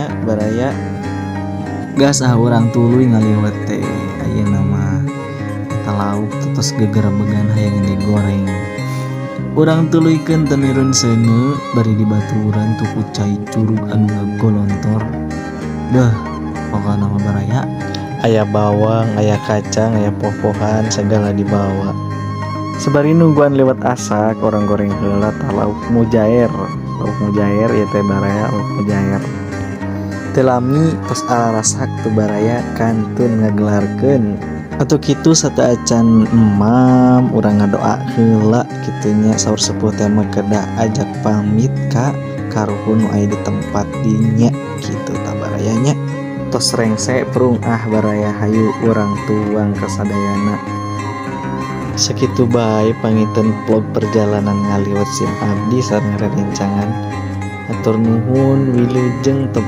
nya, baraya. Gas ah, urang tuluy ngaliwet teh. Ayeuna mah eta lauk tos gegerebegan hayang digoreng. Urang tuluykeun temirun seuneu bari dibaturan tuh ku cai curug anu ngagolontor. Deuh, pokona mah, baraya, aya bawang, aya kacang, aya poh-pohan, segala dibawa. Sabari nungguan liwet asak, urang goreng heula tah lauk mujair. Lauk mujair ieu teh, baraya, lauk mujair. Teu lami tos ararasak tuh, baraya, kantun ngagelarkeun. Atuh kitu, sateuacan emam urang ngadoa heula kitu nya. Saur sepuh teh mah kedah ajak pamit ka karuhun nu aya di tempat dinya kitu tah, baraya nya. Tos rengse prung ah, baraya, hayu urang tuang kasadayana. Sakitu bae panginten vlog perjalanan ngaliwet sim abdi sareng rerencangan. Hatur nuhun, wilujeng tepang.